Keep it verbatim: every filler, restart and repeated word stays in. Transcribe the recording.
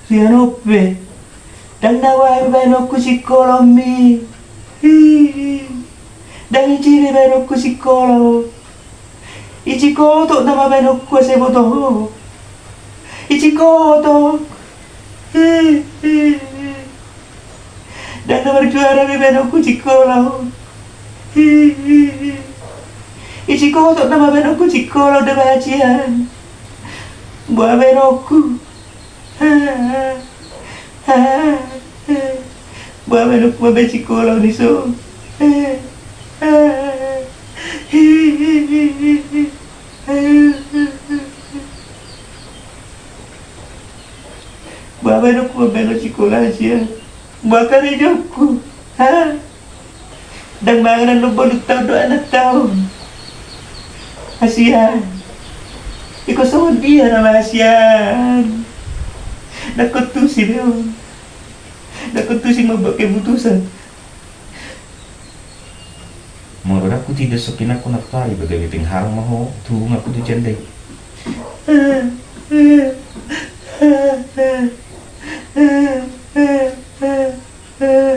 Sian on pe, ndang na boha be baenonku sikola on. Ndang ijin be baenonku sikola on. Ijikotok nama baenonku asa diboto ho. Ijikotok. Ndang na marjuara be baenonku sikola on. Ijikotok nama baenonku sikola on da baen sian. Boha baenonku. Boha baenonku mambaen sikola on dison. Boha baenonku mambaen sikola on sian. Boha karejongku. Ndang mangan annon bolon taon dohot anak taon. Hasian. Ingkon songon dia nama hasian. Ndang hon tusi be on. Ndang hon tusi mambuat keputusan. Molo ndang hutindangkon songon i nangkin, na pari bagabe pengharang ma ho tu ngakku tu janda i.